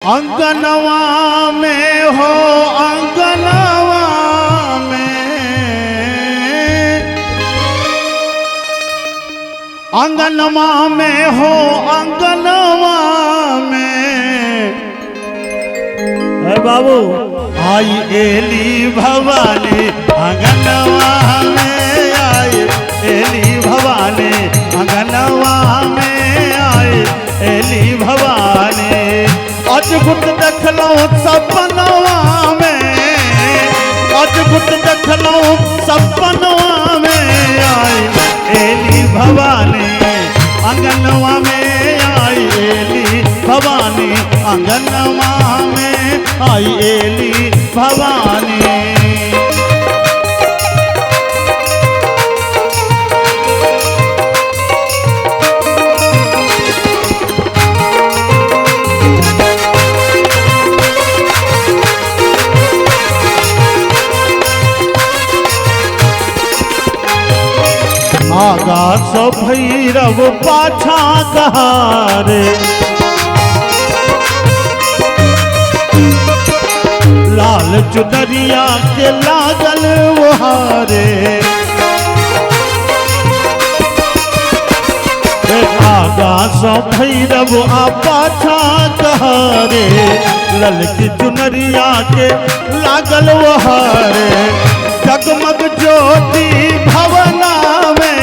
अंगनवा में हो अंगनवा में, अंगनवा में हो अंगनवा में। हे बाबू आई एली भवानी अंगनवा में, आई एली भवानी अंगनवा में, आई एली भवानी। अद्भुत देखलहुँ सपनवा में, अद्भुत देखलहुँ सपनवा में, आई एली भवानी अंगनवा में, आई एली भवानी अंगनवा में, आई एली भवानी। आगा सो भैरव पाछा कहारे, लाल चुनरिया के लागल वहारे। आगा सो भैरव आ पाछा कहारे, ललकी चुनरिया के लागल वहारे। जगमग ज्योति भवना में,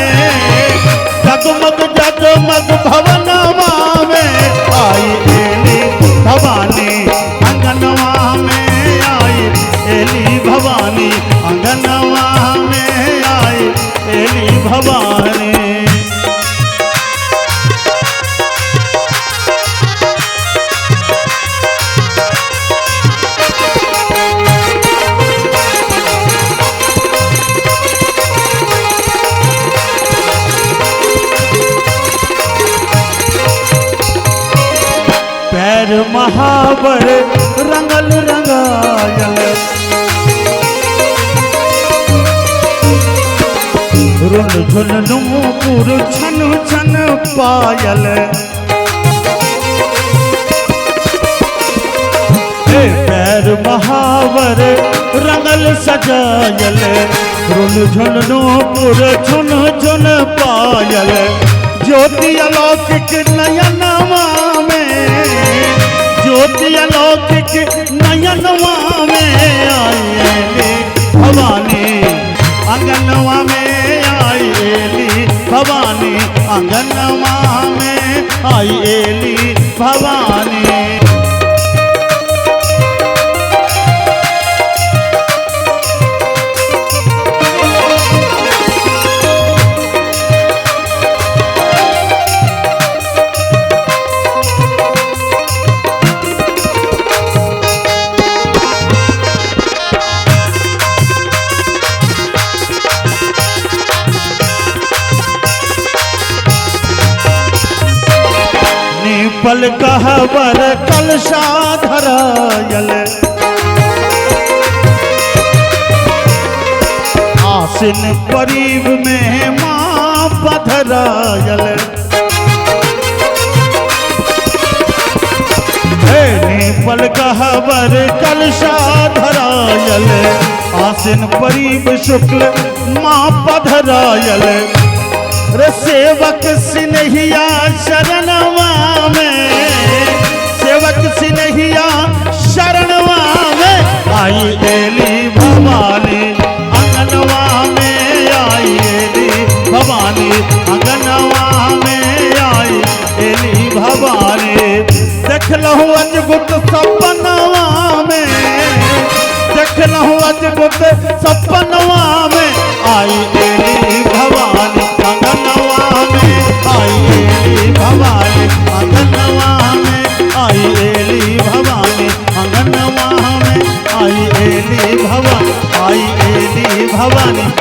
जगमग जगमग भवनवा में, आई एली भवानी अंगनवा में, आई एली भवानी अंगनवा में, आई एली भवानी। पैर महावर रंगल रंगायल, रुन झुन नूपुर छन छन पायल। पैर महावर रंगल सजायल, रुन झुन नूपुर छन छन पायल। ज्योति अलौकिक नयनवा में, ज्योति अलौकिक नयनवा में, आई एली भवानी अंगनवा में, आई एली भवानी अंगनवा में, आई एली भवानी। पल कहवर कलशा धरायल, आसिन परीब में माँ पधरायल। पल कहवर कलशा धरायल, आसिन परीब शुक्ल माँ पधरायल। रे सेवक सिनहिया शरणवा में, सेवक सिनहिया शरणवा में, आई एली भवानी अंगनवा में, आई एली भवानी अंगनवा में, आई एली भवानी। देखलहुँ अद्भुत सपनवा में, देखलहुँ अद्भुत सपनवा में, आई एली भवानी अंगनवा में, आई एली भवानी अंगनवा में, आई एली भवानी अंगनवा में, आई एली भवानी, आई एली भवानी।